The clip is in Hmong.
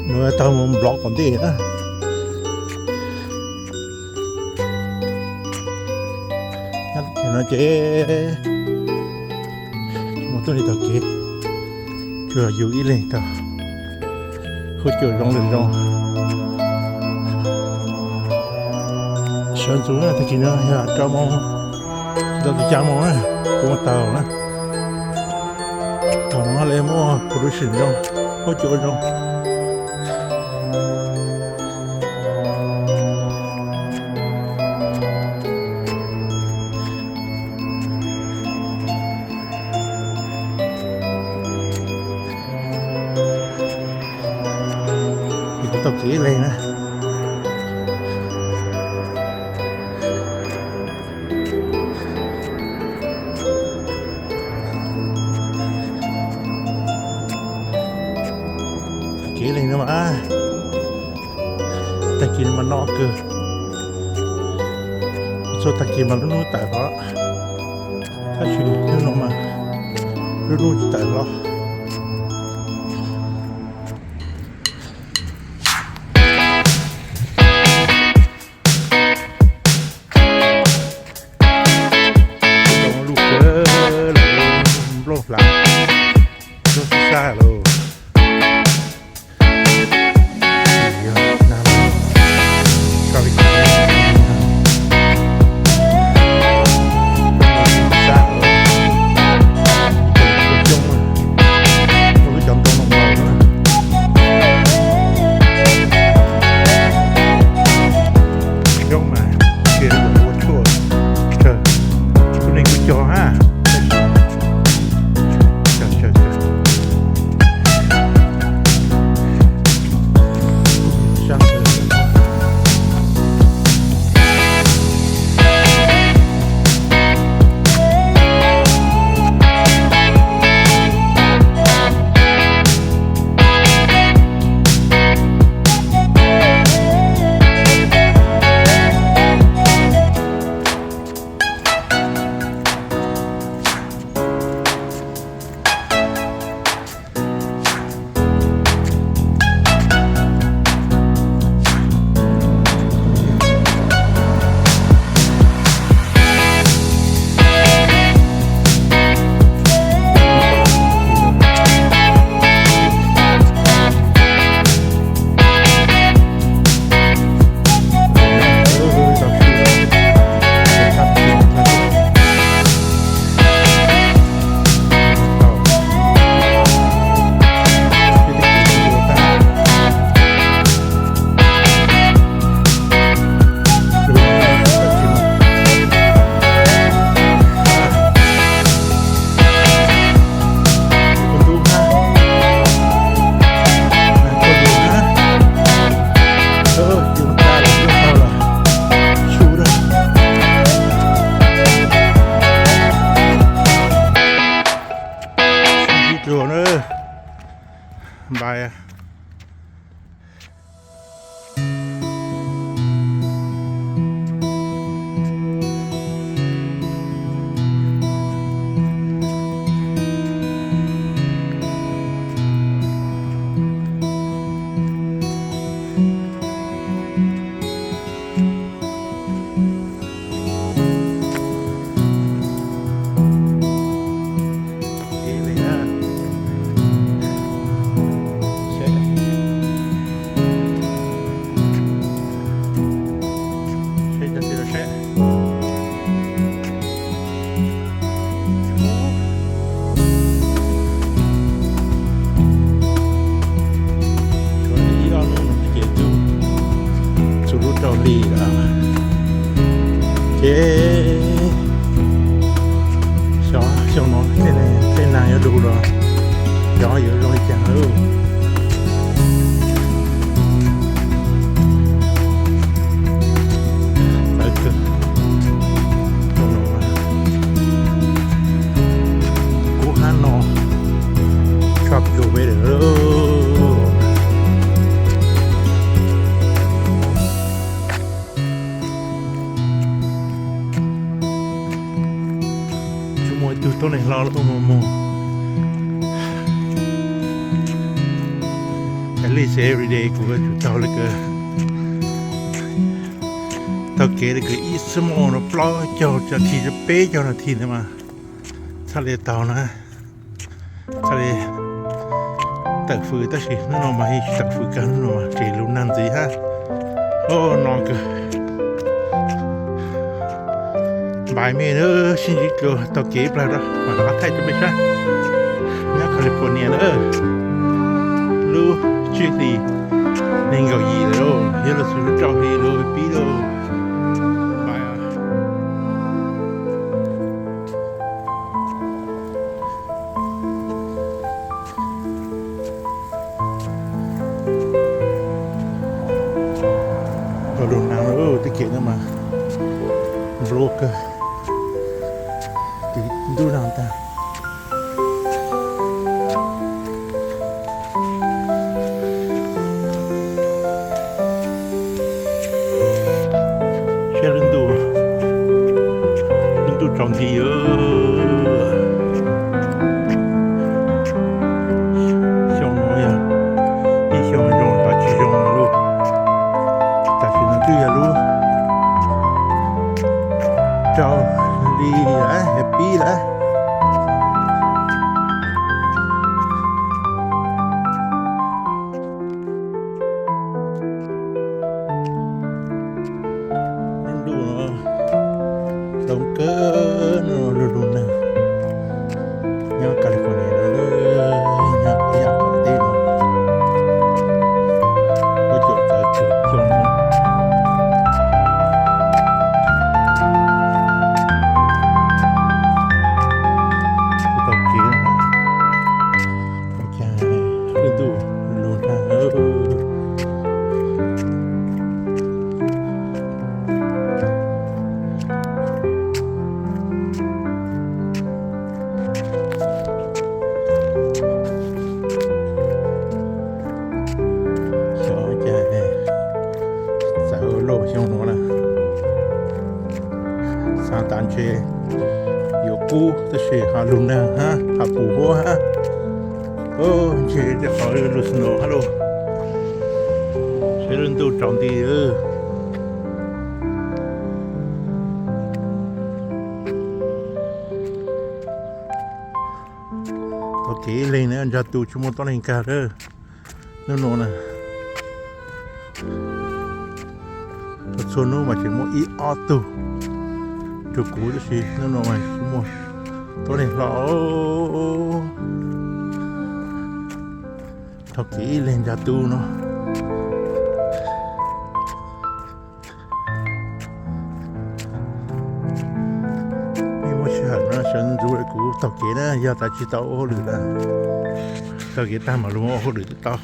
Nws tau mus nplov kom ntej na. Nyob no ces mus tuaj li tau kev, tsuas yus ib leeg tau. Huab cua zoo li zoo. Sawv ntxuv na, tag kis no yog rau moos, tsis tau txog xya moos na, kuv mus taug na. Thaum no lawv muaj production zoo, huab cua zoo. Ces kuv taug kev ib leeg na. Taug kev ib leeg no mas, tag kis no mas no kawg. Txhua tag kis mas lub hnub tawm los, tab sis hnub no mas lub hnub tsis tawm los. Zoo lub kawg los, nplooj hlav, nplooj sab sab los. Coob mas, ua tshuaj tsawg, kuv neeg kuj cog hab. Npais. Ib ob hnub no ces twb txug lub rau hli lawm. Ces xyov xyoo no tej neeg yuav du los, xyov yuav zoo li cas lawm. Txawv kawg. Kub hab no tshaj plaws lawm. Tsis muaj ib tug tuab neeg hlo los mus mus. At least every day kuv yuav tsum taug li kws, taug kev li kws ib xuab moos no plaub caug txog khi peb caug nas this ntawd mas txhaj li taug na, txhaj li tawm fws. Tab sis hnub no mas yeej tsis tawm fws kag, hnub no mas tseem lug nag ntxiv hab. Oj, no kawg. Npais mej na, sib ntsib dlua taug kev ib plag rau mam rov qab thaij rau mej saib. Nyob California na, lub tsib hlis nees nkaum yim lawm lauj, yog lub xyoo lub rau hli lub pib lauj. Npais. Ua lug nag, tej kev no mas nplooj kawg, tiv ntub nag tag. Saib lub ntuj, lub ntuj tsaus nti. Xyoo no yog ib xyoo zoo los tsis zoo lawm. Tam sim no twb yog lub rau hli lawm, yog pib lawm. Lub ntuj no hloov kawg, lub lug nag. Nyob California no, nyob ib yam qaum teb no, lub caum txawv kawg xyoo no. Tau kev no, ua cas lub ntuj lug nag. Xyov cas txawv lauj xyoo no na. Xav tas ntshe yuav kub tab sis ho lug nag hab, ho puv huab hab. Ntshe tej qhov lug snow hab lauj. Saib lub ntuj tsaus nti. Taug kev ib leeg na, ntsag tu tsis muaj tuab neeg kag lawm hnub no na. Txhua hnub mas tseem muaj ib ob tug rua kuv tab sis hnub no mas tsis muaj tuab neeg hlo. Taug kev ib leeg ntsag tu no. Mej muaj sij hawm no sawv ntxuv kuv taug kev na, yog tas tsis tau ua hauj lwm lawm. Taug kev tag mam lug ua hauj lwm tau.